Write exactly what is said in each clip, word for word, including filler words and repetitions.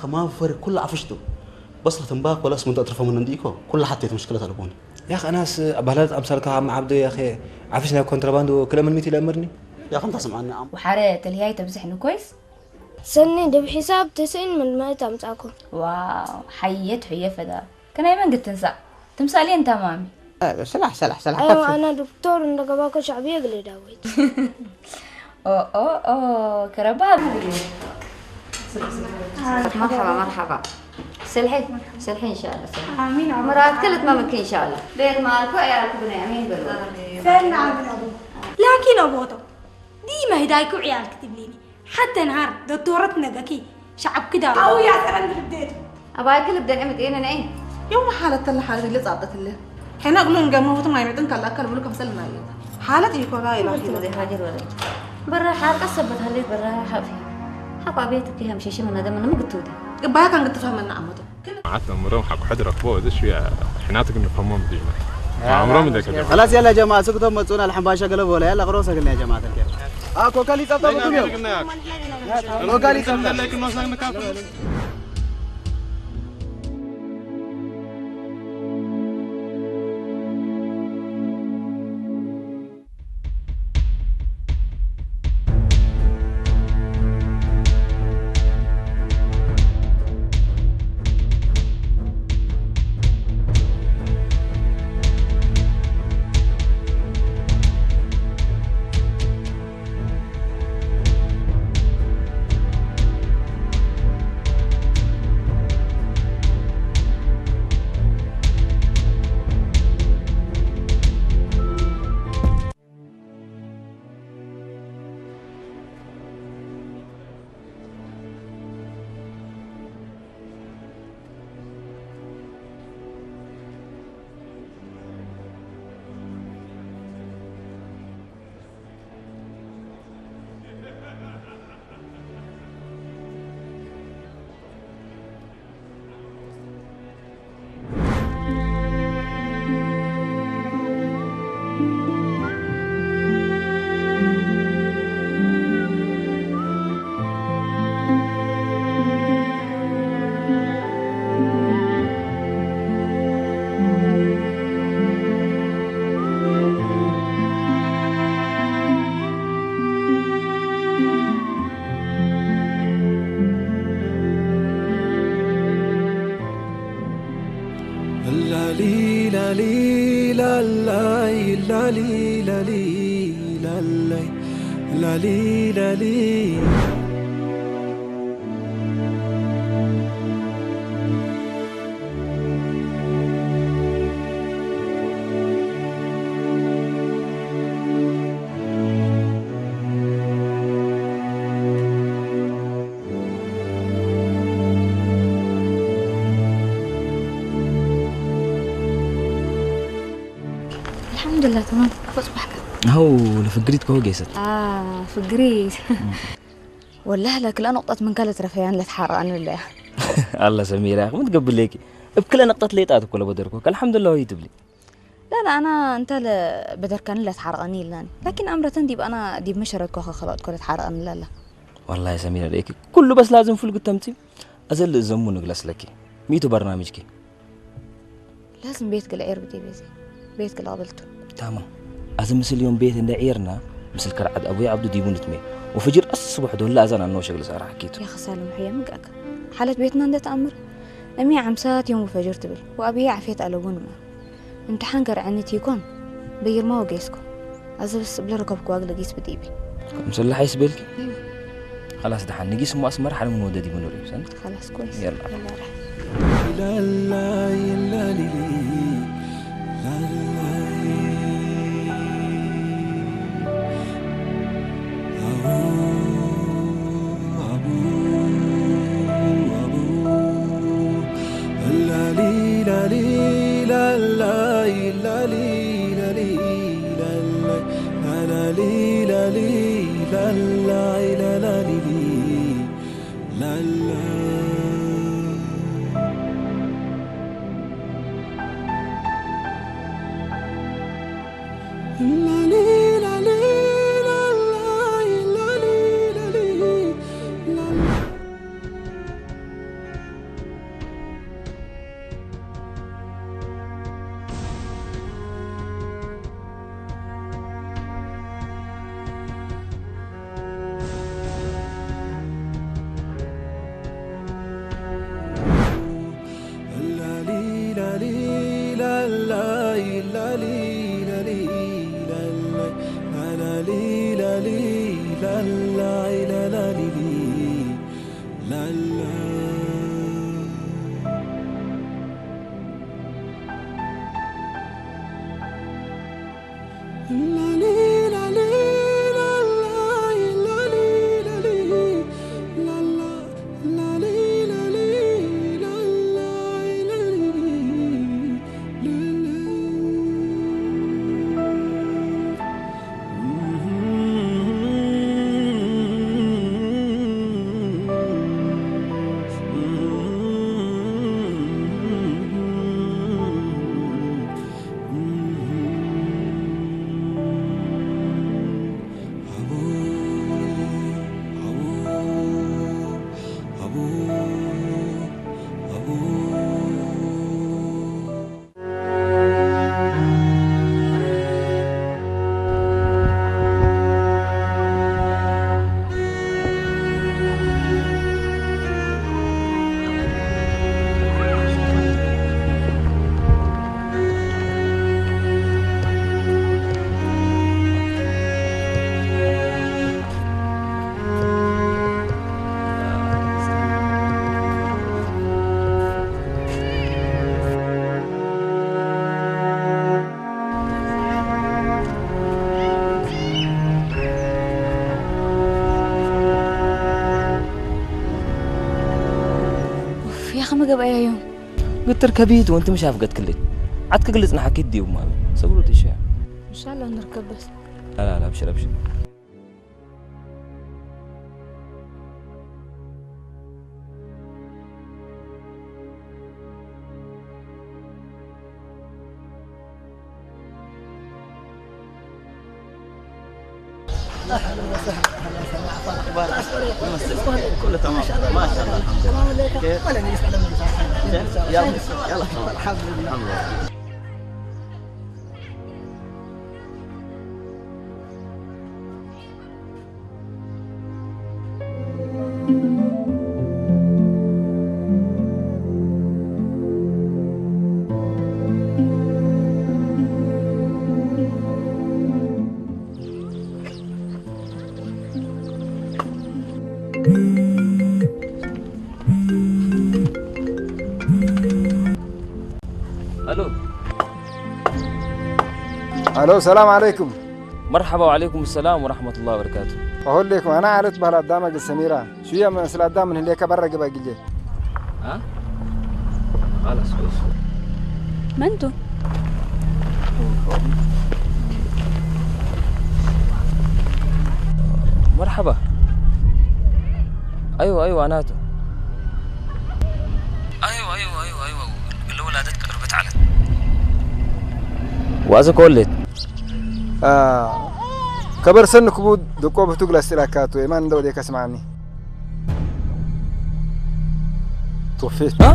ከማን ፈሪ ኩሉ ዐፍሽ ቱ። በስ ለትንባክ ወለስ ምን ተአትርፈ ምን እንዲኮ፣ ኩሉ ሐቴት ምሽክለት አልቦኒ። ያኽ አናስ አባላት አምሳልካ አም ዐብዶ ያኸ ዐፍሽ ናይ ኮንትራባንድ ወክለ ምን ሚት ኢለአምርኒ። ያኽ እንተ ስምዐኒ አም። ወሐረ ተልህያይ ተብዝሕኒ ኮይስ። ሰኒ፣ ዲብ ሒሳብ ትስዒን ምን ምእት አምጽአኩም። ዋው፣ ሐየት ሕየ ፈዳ። ከናይ መንግድ ትንሳእ? ትምሳሌ እንተ ማሚ። ሰላሕ፣ ሰላሕ፣ ሰላሕ፣ አይዋ፣ ከፍ። አና ዶክተር እንደ ገባኮ ሻዕብየ እግል ዳዊት። ኦ፣ ኦ፣ ኦ፣ ከረባ። መርሐባ፣ መርሐባ። ሰልሐይ፣ ሰልሐይ እንሻአላ፣ ሰልሐይ። አሚን፣ አሚን። መራት ክልት መምክ እንሻአላ። ቤት ማልኩ፣ አያልኩ ብነ አሚን በሉ። አሚን። ሰና አብን አቡ። ላኪን አቦቶ፣ ዲመ ህዳይኩ ዕያልክ ትብሊኒ። ሐቴ ነሃር ዶክቶረት ነገኪ ሸዐብኪ ዳሉ። አው ያሰረን ብልብዴቱ። አባይኪ ልብደን እምጥ ኤነ ነዒ። የውመ ሓለት ተለ ሓለት ኢለ ጻብጠት እለ። ሐይነ እግሉ እንገምሁትም አይመጥን ከላከል ብሉ ከምሰል ናየ። ሓለት ኢኮና ይላል። ወልት ወደ ሃጀር ወደ። በራ ሓር ቀሰበት ሀሌት በራ ሓፊ። ሓቋ ቤት ከ ሀምሸሽ መናደ ምን ምግቱ ወደ። እባያ ካን ግትፋ መና አመጡ። መዓት ነምሮም ሐቆ ሕድ ረክቦ፣ እዚ ሽያ ሕናት ግን ፈሞም ዲማ። አምሮም እንደ ከደ። خلاص يلا يا جماعة، سكتوا متصونا الحنباشة قلب ولا يلا قروسة قلنا يا جماعة الخير. آه، كوكا لي تطبطوا اليوم. كوكا لي تطبطوا. ላሊ ላሊ ላላይ ላሊ ላሊ ላላይ ላሊ ላሊ። አልሐምዱሊላህ፣ ተማም። አፎ ጽባሕከ? አው ለፍግሪት ከሆ ጌሰት። አ፣ ፍግሪት። ወላህ ለክልአ ኖቅጠት ምንከ ለትረፈያን ለትሓረአኒ ለያ። አላ ሰሚራ፣ ምን ትገብሌኪ? እብ ክለ ነቅጠት ሌጣት እኮ ለበደርኮ። አልሐምዱሊላህ ወይ ትብሊ? ላላ፣ አና እንተ ለበደርከኒ ለትሓረአኒ ኢልናኒ። ላኪን አምረተን ዲብ አና ዲብ መሸረኮ ከከልኦትኮ ለትሓረአኒ ለላ። ወላሂ ሰሚራ፣ ለኢኪ ኩሉ በስ ላዝም ፉል ግተምቲ። አዘ ልእዘሙ ንግለስ ለኪ። ሚቱ በርናምጅኪ? ላዝም ቤት ግልዔር ብዴ ቤዜ፣ ቤት ግልቀብልቱ። ታማም። አዚ ምስል ዮም ቤት እንዴ ዔርና፣ ምስል ከርዐት አቡይ ዐብዱ ዲቡ ንትሜ። ወፍጅር አስቡሕ ዶል ለአዛን አኖ ሸግል ሰአር ሐኪቱ። ያ ኸሳልም ሕየ ምግአከ። ሓለት ቤትና እንዴ ተአምር፣ እሚ ዐምሳት ዮም ወፈጅር ትብል፣ ወአብዬ ዓፍየት አለቡንማ። እምትሓን ገርዐኒ ቲኮን፣ በይርማ ወጌስኮ። አዘ በስ እብለ ረከብኩ ዋግ ለጊስ ብዲቢ። ክምሰል ለሐይስ ቤልኪ? እም። ኸላስ ደሓን ንጊስ እሙ አስመረ ሐነ ምን ወደ ዲቡ ኑር ይብሰን። ኸላስ ኮይስ። የላ። የላ ረሕ። ላላይ ላሊሊ ላላይ። አቡ አቡ አቡ ላሊ ላሊ ላላይ ላሊ ላሊ ላላይ ላሊ ላሊ ላላይ ላላሊ ላላ። ላሊ ላሊ ላላይ ላሊ ላሊ ላላ። ኡፍ፣ ያኸ መገብአያ ዮም። ግትር ከቢት ወእንቲ ምሽ አፍገት ክልት። ዐድ ክግልጽ ነሐኪት ዲቡ ማሉ። ሰብሩ ትሸ። እንሻላ እንርከብ በስ። ላ፣ ላ፣ ላ፣ አብሽር፣ አብሽር። كله تمام. ما شاء الله، الحمد لله. كيف؟ يلا، يلا، تمام. الحمد لله. አሎ። አሎ፣ ሰላም ዐለይኩም። መርሐባ ወዐለይኩም ሰላም ወረሕመቱላሂ ወበረካቱ። ወሁሌኩም፣ አና ዐሊ እትበህል አዳም እግል ሰሚራ። ሹየ ምስል አዳም ምን ህሌከ በረ ግበእ ግጄ። አ? ኸላስ፣ ኸላስ። መን ቱ? መርሐባ። አይወ፣ አይወ፣ አና ቱ። አይወ፣ አይወ፣ አይወ፣ አይወ። እለ ውላደት ቅርብት ዐለት። ወአዜ ኮሌት። አ፣ ከበር ሰኒ ክቡድ ድቆብ ህቱ እግል አስእለካ ቱ፣ ኤማን እንደ ወዴከ ስምዐኒ። ቶፊቅ። አ?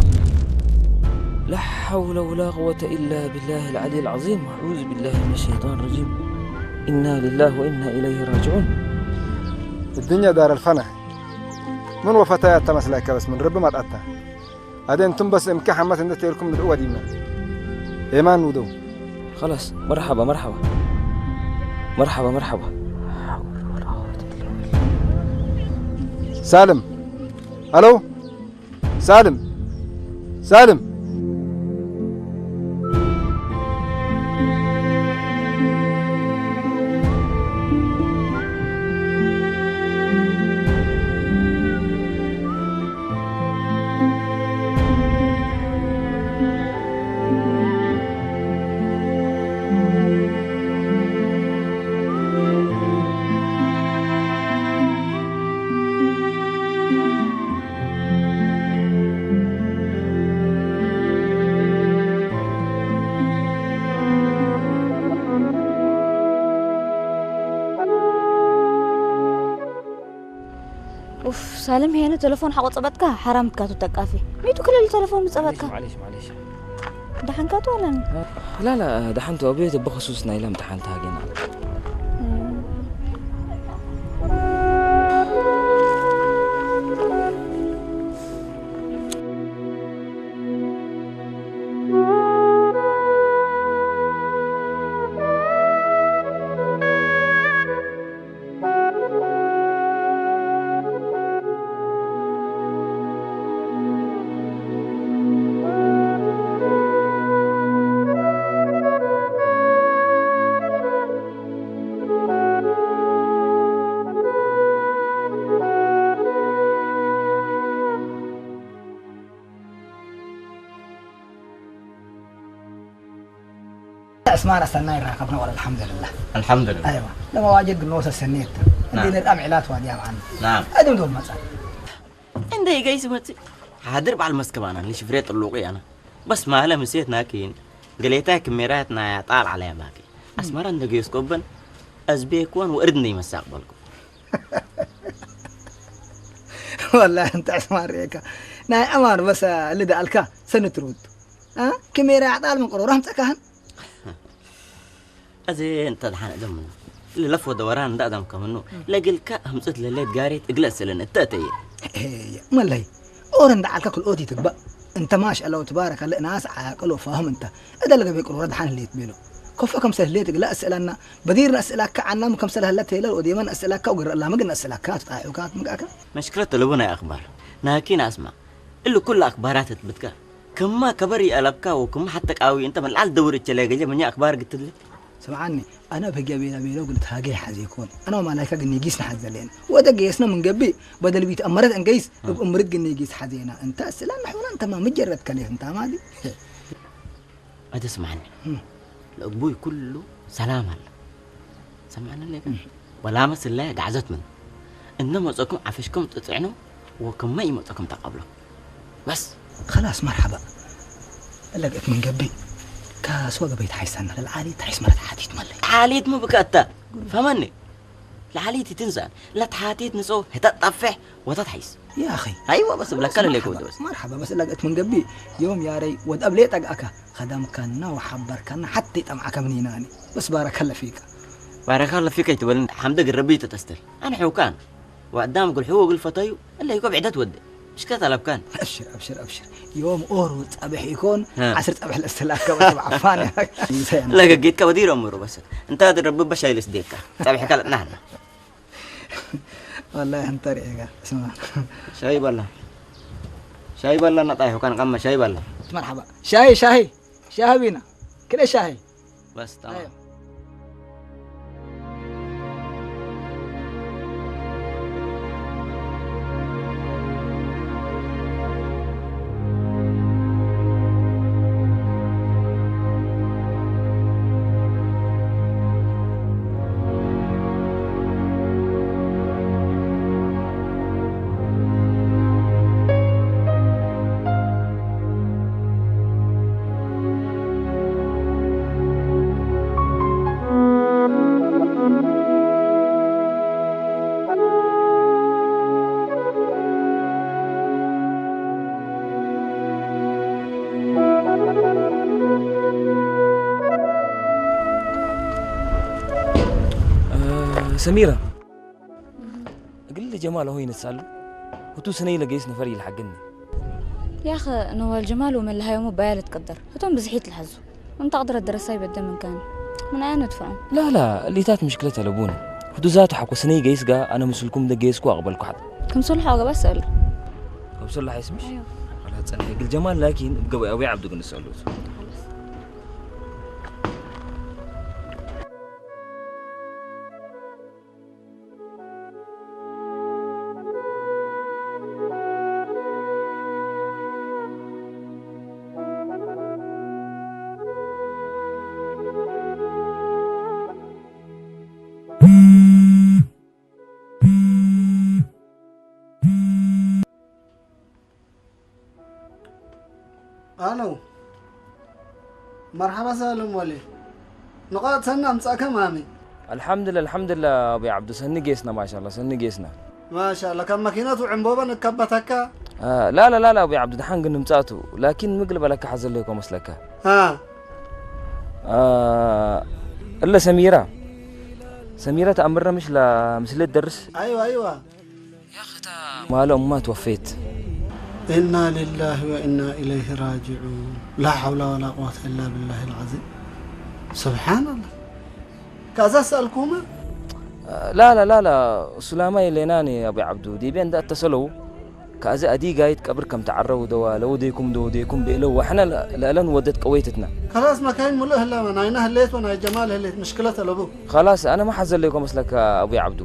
لا حول ولا قوة إلا بالله العلي العظيم. أعوذ بالله من الشيطان الرجيم. إنا لله وإنا إليه راجعون. الدنيا دار الفنا. ምን ወፈታያት ተ መስለከ በስ ምን ረቢ መጽአት ተ። አዜ እንቱም በስ እምከ ሐመት እንዴ ቴልኩም ንድዑ ወዲመ። ኤማን ውደው። خلاص፣ መርሐባ፣ መርሐባ። መርሐባ፣ መርሐባ። ሳልም። አሎ፣ ሳልም፣ ሳልም። ኡፍ፣ ሳልም ሄነ ተለፎን ሐቆ ጸበጥካ? ሐራም እካቱ ተቃፊ። ሚቱ ክልል ተለፎን ጸበጥካ? ማሌሽ፣ ማሌሽ፣ ማሌሽ። ደሐንካቱ ወለን? ላ፣ ላ፣ ደሐንቱ አብዮት እብ ኸሱስ ናይለ እምተሓን ተሃጌና። ስማር አሰናይ ራከብነ ወለ አልሐምዱልላህ። አልሐምዱልላህ። አይዋ፣ ለመዋጅድ ግኖሰ ሰኔት። እንዴ ናም። ንርአም ዒላት ዋድያ ማን። ናም። አድም ዶል መጻ። እንዴ ይገይስ መጽ። ሓድር በዓል መስከብ አና፣ ንሽፍሬ ጥሉቂ አና። በስ ማለ ምሴት ናኪን፣ ገሌታይ ክሜራያት ናያ ጣል ዐለያ ማኪ። አስመረ እንደ ገይስ ቆበን፣ አዝቤክወን ወእርድ እንደ ይመሳቅ በልኩ። ወላሂ እንተ ዕስማን ርኤካ፣ ናይ አማን በሰ ልደ አልካ ሰኒ ትሩድ። አ? ክሜራ ያዕጣል ምን ቅሮራ አምጸካህን? አዜ እንተ ደሓን እዘም ምኑ። ለለፍ ወደ ወራን እንደ አዳም ከምኑ። ለግልካ ህምጽት ለሌት ጋሬት እግለ እስልን እተ እተየ። ኤ፣ መለይ። ኦር እንደ ዓልካ ክልኦት ይትግበእ። እንተ ማሻአላህ ወትባረከላህ ናስ ዓቅል ወፋህም እንተ። እደ ለገቤ ቅሮረ ደሓን ህሌት ቤሎ። ኮፎ ከምሰል ህሌት እግለ እስእለና። በዲር ነስእላከ፣ ዐናም ከምሰል ሀለ ቴለል ወዴመ ነስእላከ ወግረ እላምግ ነስእላከ አትጣዑካት ምግአከ። መሽክለት ለቡ ናይ አክባር ናኪን አስማ። እሊ ኩሉ አክባራት እት ብትከ ክመ ከበር ይአለብካ ወክመ ሐተ ቃዊ እንተ ምን ለዐል ደውር እቼ ለገጀ ምኛ አክባር ግትሊ። ስምዓኒ፣ አነ እብ ህግየ ቤለ ቤለው እግል ትሃጌ ሐዜኮን። አነ ወማላይካ ግኔ ጊስ ነሐዘሌን። ወእተ ጌስነ ምን ገብእ፣ በደል ቢትአመረት እንገይስ፣ እ። እብ እምርት ግኔ ጊስ ሐዜና። እንተ እስእላነ ሑና እንተማ ምጀረት ከሌፍ እንታማ ዲ። አደ ስምዓኒ፣ እም። ለእግቡይ ኩሉ ሰላም አለ። ሰምዐኒ ሌከ? እም። ወላመ ስለየ ጋዕዘት ምኑ። እንደ መጸኩም ዐፈሽኩም ጥጥዕኖ ወክመ ኢመጸኩም ተቀብሎ። በስ። ከላስ መርሐባ። እለ ገእት ምን ገብእ። ካስወ ገበይ ተሐይሰና ለልዓሊት ተሐይስ መረት ሓቲት መለይ። ዓሊት ሙ ብከ እተ። ፈመኒ። ለዓሊት ትንሳን። ለተሓቲት ንጾ ህተ ጠፌሕ ወተትሐይስ። ያ አኺ። አይወ በስ ብለከ ለሌከ ወደ በስ። መርሐባ በስ እለ ገእት ምን ገብእ። ዮም ያረይ ወድ አብሌ ጠግአከ። ከደምከነ ወሐበርከነ ሐቴ ጠምዐከ ምኒናኒ። በስ ባረከለ ፊከ። ባረከለ ፊከ ይትበልን ሐምደ ግረቢ ተተስተል። አነ ሕውካን ወአዳም እግል ሕው እግል ፈተዩ እለ ኢኮ ብዕደት ወደ። ምሽከት አለብካን። አብሽር፣ አብሽር፣ አብሽር። ዮም ኦሮ ጸብሕ ኢኮን፣ ሀ። ዐስር ጸብሕ ለእስተላከ ወሰብ ዐፋን። ለገጌትከ ወዲር አምሩ በሰት። እንተ ረቢ በሻይ ልስዴካ። ጸብሕከ ለጥናህና። ወላሂ አንተ ርኤጋ። እስማ። ሻይ በላ። ሻይ በላ ነጣይ ሑካን ቀመ ሻይ በላ። መርሐባ። ሻይ፣ ሻይ። ሻይ ቢና። ክለ ሻይ። በስ፣ ተማም። አዮ። ሰሚራ፣ እግል ጀማል ሆይ ነሳሉ፣ ህቱ ስነይ ለገይስ ነፈር ይልሐግኒ። ያኸ ነዋል ጀማል ወመለሃዮሙ ባያ ልትቀደር፣ ህቶም ብዝሒት ለሐዙ። እንተ አቅድረት ደረሳይ በደ ምን ካን? ምን አያ ነድፈዑ? ላ፣ ላ፣ እሊታት ምሽክለት አለቡነ። ህቱ ዛቱ ሐቆ ስነይ ገይስ ጋ፣ አነ ምስልኩም እንደ ገይስኩ አቅበልኩ ሐት። ክምሰሉ ሐቆ ገባ ሰአሉ። ክምሰሉ ሐይስ ምሽ? አዮ። አላ ጸንሐ እግል ጀማል ላኪን እብ ገበይ አቡይ ዐብዱ ግን ሰአሉት። አለው። መርሐባ ሳልም ወሌ። ንቃጥ ሰኒ አምጻእከ ማሚ? አልሐምድለ፣ አልሐምድለ አቢ ዐብዱ፣ ሰኒ ጌስነ፣ ማሻአላ፣ ሰኒ ጌስነ። ማሻአላ፣ ከም መኪነቱ ዕንቦበ ንከበተከ? አ፣ ላለ፣ ላለ አቢ ዐብዱ፣ ደሓን ግን ንምጻእቱ፣ ላኪን ምግል በለከ ሐዘ ለይኮ መስለከ? አ። አ፣ እለ ሰሚራ፣ ሰሚራ ተአምርነ ምሽ ለምስሌት ደርስ? አይዋ፣ አይዋ። ማለ እማ ትወፌት። ኢና ሊላሂ ወኢና ኢለይሂ ራጅዑን። ላ ሐውለ ወላ ቁወተ ኢላ ቢላሂል ዐዚም። ሱብሓነላህ። ከአዛ ሰአልኩሁመ? ላላ፣ ላላ፣ ሱላማይ ሌናኒ አቢ ዐብዱ። ዲቤ እንደ አተሰለው፣ ከአዚ አዲ ጋይድ ቀብር ከም ተዐረው ደዋ፣ ለወዴኩም ደወዴኩም ብእለው፣ ወሕነ ለእለን ወደት ቀወይትትና። ከላስ መካይን ሙሉእ ህላመ፣ ናይና ህሌት ወናይ ጀማል ህሌት፣ ምሽክለት አለቡ። ከላስ፣ አነ ማ ሐዘ ለይኮ መስለከ አቡይ ዐብዱ።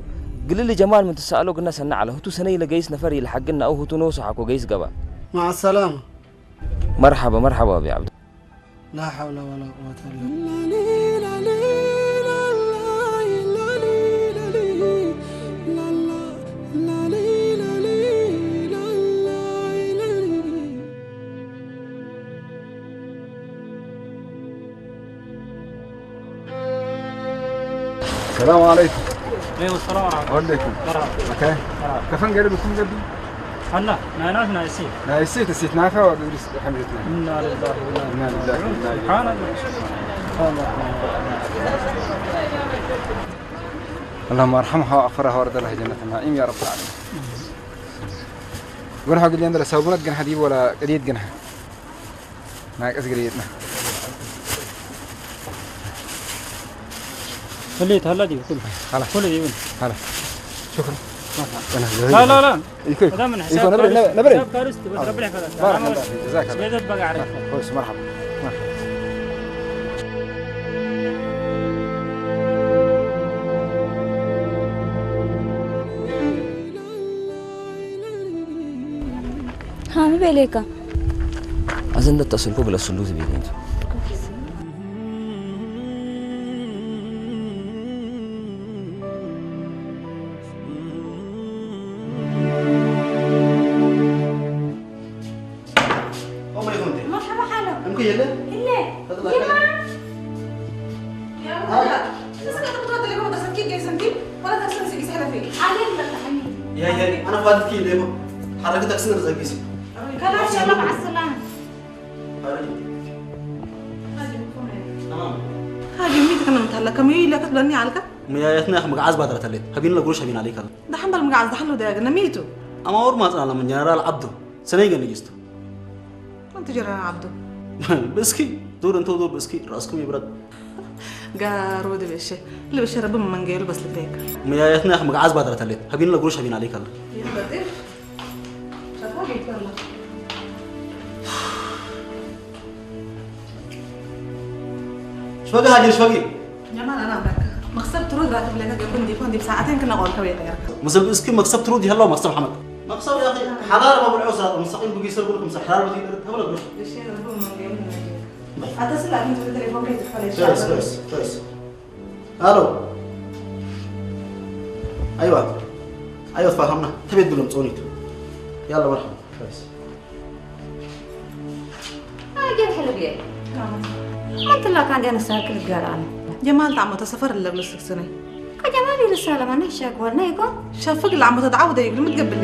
ግልል ጀማል ምን ትሰአሎ ግነ ሰኒ ዐለ። ህቱ ሰነይ ለገይስ ነፈር ኢለሐግነ አው ህቱ ኖሱ ሐቆ ገይስ ገባ። መዐ ሰላመ። መርሐበ፣ መርሐበ አቡይ ዐብዱ። ላ ሐውለ ወላ ቁወተ ኢላ ቢላህ። السلام عليكم. عليكم السلام ورحمة الله. وعليكم. مرحبا. اوكي. مرحبا. كفن قريب يكون قبل؟ هلا، ناينات نايسي. نايسي تسيت نافع وقدرس الحمد لله. إنا لله وإنا إليه راجعون. إنا لله وإنا إليه راجعون. سبحان الله. سبحان الله. اللهم ارحمها واغفرها وارض لها جنة النعيم يا رب العالمين. قول حق اللي عندنا سوبنا قنحة دي ولا قديد قنحة؟ معك أزقر يدنا. خليت هلا دي كل. خلاص. كل دي وين؟ خلاص. شكرا. ما في. أنا لا، لا، لا. يكون. هذا من حساب يكون. نبري، فارس. نبري. حساب فارس، بس آه. ربنا يحفظك. بارك الله فيك. جزاك الله. سيدك بقى عليك. آه. كويس، مرحبا. مرحبا. ها، ሚ ቤሌከ? አዘ እንዴ ተአስልኮ እግል አስሉ ትቤ እንቱ። ኦመ ይኹን እንዴ? መርሐባ ሓሎ። እንኩ የለ? እለ። ፈጥላ ይማ። ካይ። ያ አ? ወላ። እስከ ተብቶ ተለቆ ደሰት ኪ ገይሰንቲ ወላ ተክሰን ሲጊ ሰለፊ። አለ ይመጣ ሐኒ። ያ፣ ያ፣ አነ ፋትኪ ሌቦ። ሐረከ ተክሰን ዘጊሲ። ከላስ ያላ መዐ ሰላም። ሐረከ። ተማም። ሀጂ ሚት ከነ ምታለ ከመዩ ይለከት ለኒ አልከ? መያየትና ያኽ መግዓዝ ባድረት አሌት። ሀቢን ለጉሩሽ ሀቢን አሌክ አለ። ደሐን በል መግዓዝ ደሐን ነው ደያገ ነሚቱ። አማውር ማጽናለ ምን ጀነራል ዓብዱ። ሰነይ ገንጅስቱ። እንቱ ጀነራል ዓብዱ። ብእስኪ ዱር እንተ ዱር ብእስኪ ረአስኩም ይብረድ። ጋር ወድ ብእሸ ልብሸ ረቢ መንገየሉ በስ ልቤክ። መያየትና ያኽ መግዓዝ ባድረት አሌት። ሀቢን ለጉሩሽ ሀቢን አሌክ አለ። ይህ በጤፍ ሸፋ ቤት አለ። ሽፈገ ሀጂ ሽፈጊ። ጀማል፣ አና አምረክ መክሰብ ትሩድ ራትብ ለከ ገብን ዲፎን ዲብ ሰዓቴን ክነ ቆልከ ቤት ገርክ። ምስል ብእስኪ መክሰብ ትሩድ ይሀለው መክሰብ ሐመድ። መክሰብ ያኺ ሐላል መብልዑ ስራጥ ምሳቂን ብጊሰ ጉልክ ምሳል ሐላል በቲ ደርት ሀብለ ግሮሽ። እሺ፣ ረቡ መንገዱ ነጅ። አተ ስላ እንቱ ቴሌፎን ከይት ፈለሽ። ተስ፣ ተስ፣ ተስ። አሎ። አይዋ። አይዋ፣ ተፋሃምና። ተቤት ብሎም ጾኒቱ። ያላ መርሐባ። ተስ። አጀል ሕልብየ። አዎ። ምን ትላካ እንዴ ነሳክ ልትጋራ ነው? ጀማል ጣዕመተ ሰፈር ለብሎ ስክስነይ። ከጀማል ይርሳለ ማነ ሻክ ወልነ ይኮን? ሸፍግ ለአመተ ደዓው ደይብ ልምትገብሌ።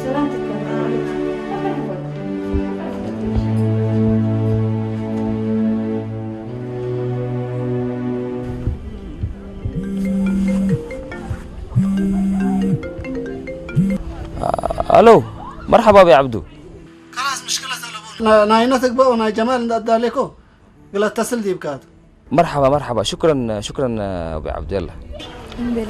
ሰላም ትከበል። አሎ፣ መርሐባ አቢ ዐብዱ። ከላስ ምሽክለት አለቡ። ና-፣ ናይነ ትግበእ ወናይ ጀማል እንደ አዳሌኮ ግለት ተስል ዲብካቱ። መርሐባ፣ መርሐባ። ሹክረን፣ ሹክረን አቢ ዐብዱ። የላ። እንበል።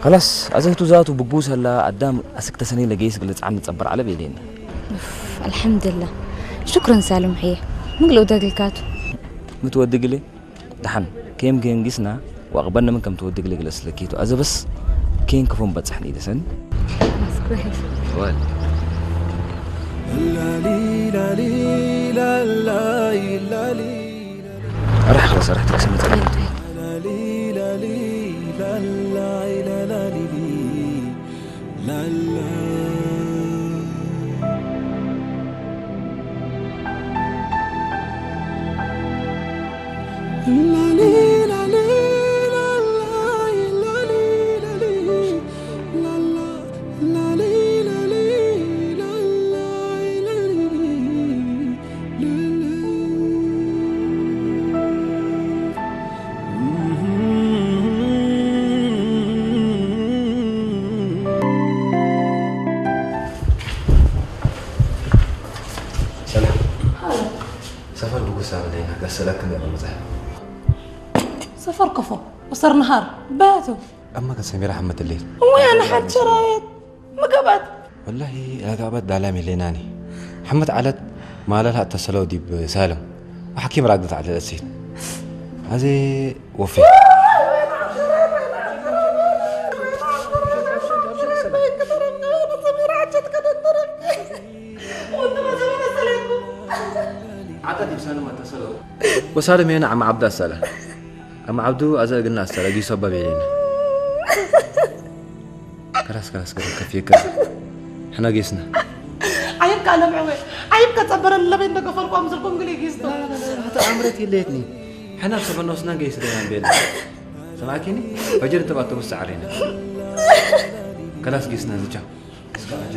ከላስ አዘህቱ ዛቱ ብጉስ ህላ አዳም አስክ ተሰኒ ለገይስ እግል ልጽዓን ንጸበር ዐለ ቤሌኒ። ኡፍ፣ አልሐምድላ። ሹክረን ሳልም ሕዬ። ምግል ወደግልካቱ። ምትወድግሌ? ደሐን፣ ኬን ገንጊስና ወአቅበልነ ምን ከም ትወድግ ለእግል አስለኪቱ። አዘ በስ ኬን ክፎ ንበጽሕ ንኢደሰኒ። አስኩ። ወል። ላሊ ላሊ ላላይ ላሊ። አርሕ፣ ኸላስ አርሕ፣ ተክሰ መጸ። ላሊ ላሊ ላላይ ላላሊ። ላላ። ላሊ፣ ላሊ፣ ላላ፣ ላሊ፣ ላሊ፣ ላላ፣ ላሊ፣ ላሊ፣ ላላ፣ ላሊ። ሰላም። ሰፈር ብጉስ አበለይና፣ ከሰላክ እንደ መምጻ። ሰፈር ከፎ፣ ወሰር ነሃር፣ ባያቱ። እማ ከሰሚራ ሐመት ሌት። ወይ አነ ሐድ ሸራየት። መጋባት። ወላሂ ለጋባት ዳላም የሌናኒ። ሐመት ዐለት ማለልሃ እተሰለው ዲብ ሳልም ወሐኪም ራግደት ዐለት እሲት። አዜ ወፌ። ዐጣ ዲብ ሳልም አተሰለው። ወሳልም ሄነ ዐመ ዐብዱ አሰለ። ዐመ ዐብዱ አዘ እግልነ አሰለ ጊሶ አባብ የሌነ። ከላስ፣ ከላስ፣ ከላስ፣ ከፍየከ። ሕነ ጌስነ። ዓይብከ አለምዕወ፣ ዓይብከ ጸበረን ለቤት እንደ ገፈልኩ አምስልኩም ግሌ ጌስቶ። ላ፣ ላ፣ ላ፣ ላ፣ አተ አምረት የለየትኒ። ሕነ አብ ሰፈር ኖስና ገይስ ደናን ቤለ። ላኪን ፈጅር እንተ ባተቡስ ዐለይነ። ከላስ ጊስና ዝቻ። እስከ አጃ።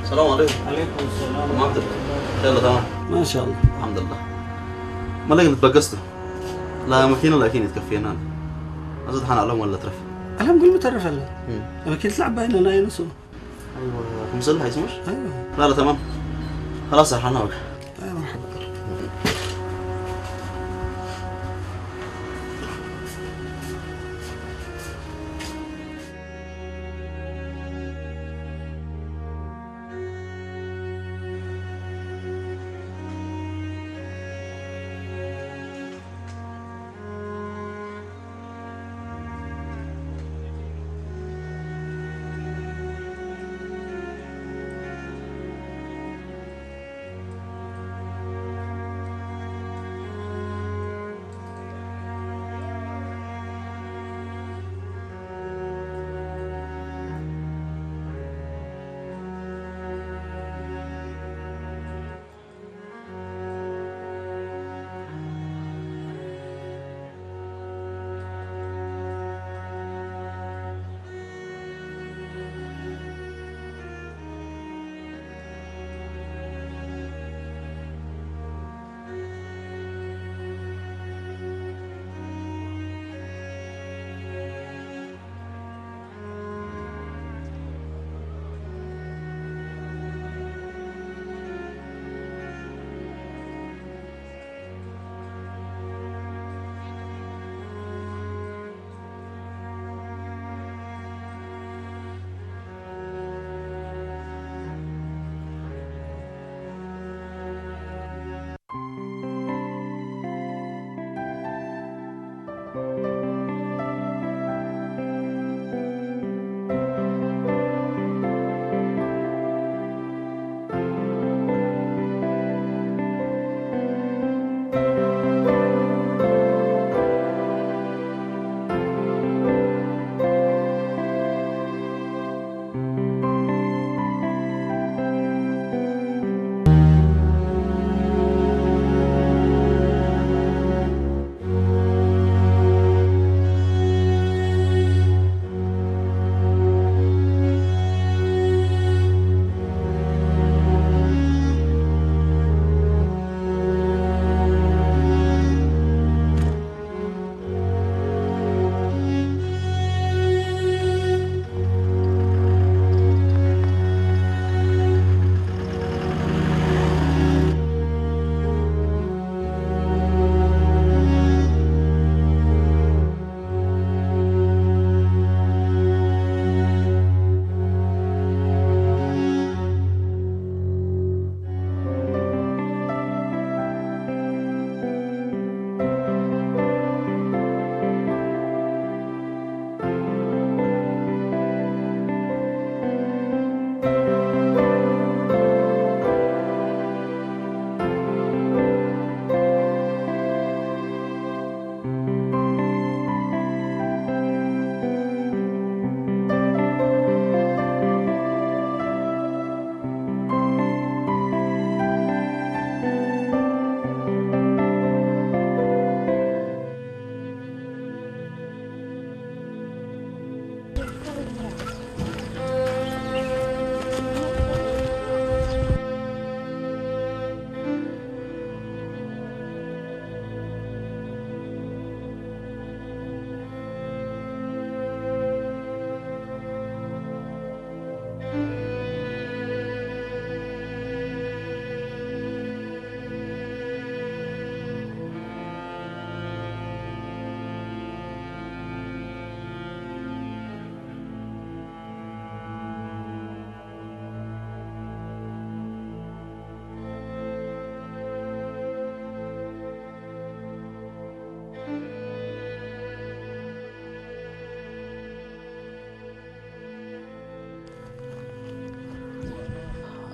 ሰላም አለይኩም። አለይኩም ሰላም። ማምጥር። يلا تمام. ما شاء الله. الحمد لله. መለግ ንትበገስቱ። ለመኪና ላኪን ይትከፍየና። አዘ ደሓን አለም ወለ ትረፍ። አለም ጉልም ተረፈለ። እም። ለመኪና ትለዓብ ባይነ ናይ ነሱ። አይዋ፣ ክምሰል ሃይ ስሙሽ? አይዋ። لا لا تمام. خلاص አልሓና ወጋ። አይ መርሐባ።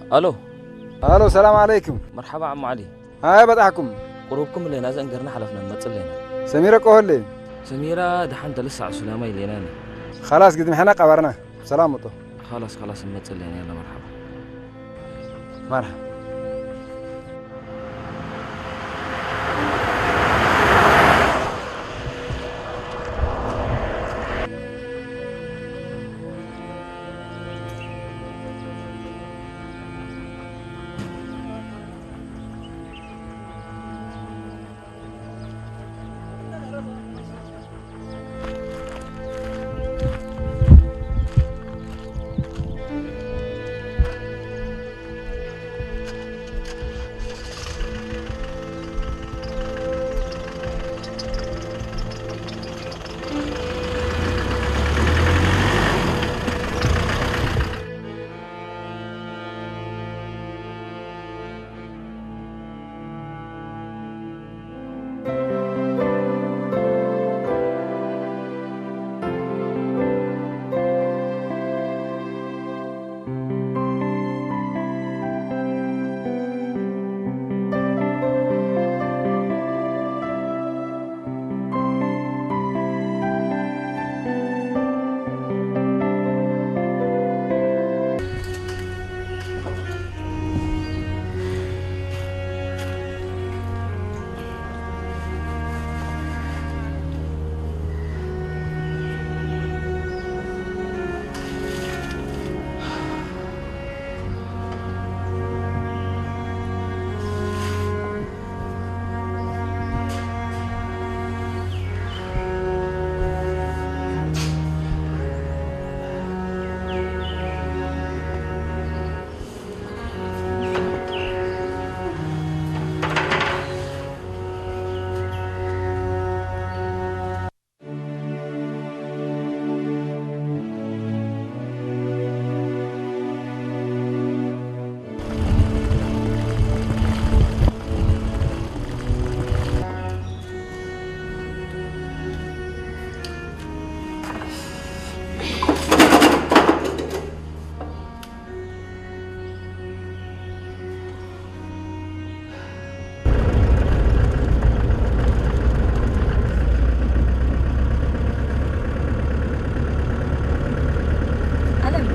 አሎ። አሎ፣ ሰላም ዐለይኩም። መርሐባ ዐሙ ዐሊ። አየ በጽሐኩም። ቅሩብኩም ህሌና፣ እዘ እንገርና ሐለፍነ፣ እንመጽእ ህሌና። ሰሚረ እቆ ህሌ? ሰሚረ ደሐን ተ፣ ልሳዕ ሱላማይ ህሌና። ኸላስ፣ ግድም ሕነ ቀበርና። ሰላም ውጡ። ኸላስ፣ ኸላስ፣ እንመጽእ ህሌና። የለ፣ መርሐባ። መርሐባ። አለም፣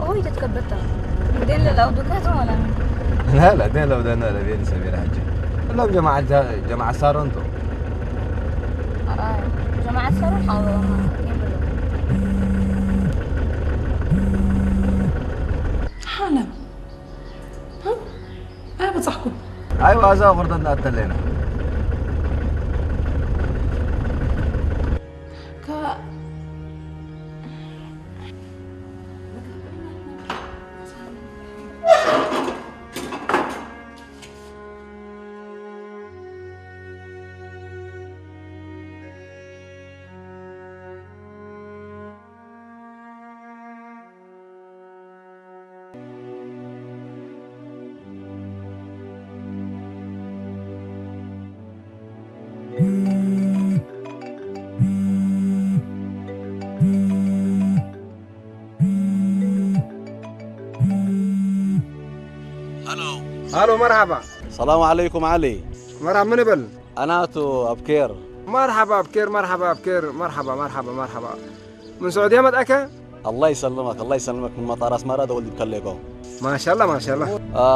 ኦይ ተትከበታ። ዴን ለላው ዱካቶ ወላ ምን? ላ ላ፣ ዴን ለው ደነ ለቤን ሰቤራ ሐጂ። እሎም ጀማዓ ጀ-፣ ጀማዓ ሳሮን ቶ። አይ፣ ጀማዓ ሳሮን ሐዋ ወማ ዴን ብሎ። ሐለም። አይ በጻሕኩም። አይ ዋዛ ወርደና አተሌና። ከ-፣ ሀሎ። ሀሎ፣ መርሐባ። ሰላም ዐለይኩም ዐሊ። መርሐባ፣ ምን እብል? አናቱ አብኬር። መርሐባ አብኬር፣ መርሐባ አብኬር፣ መርሐባ፣ መርሐባ፣ መርሐባ። ምን ስዑድየ መጽአከ? አላህ ይሰልመክ፣ አላህ ይሰልመክ። ምን መጣር አስመራ ደወል ዲብከ ሌኮ። ማሻአላህ፣ ማሻአላህ። አ፣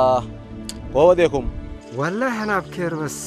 ወወዴኩም? ወላሂ አና አብኬር በስ፣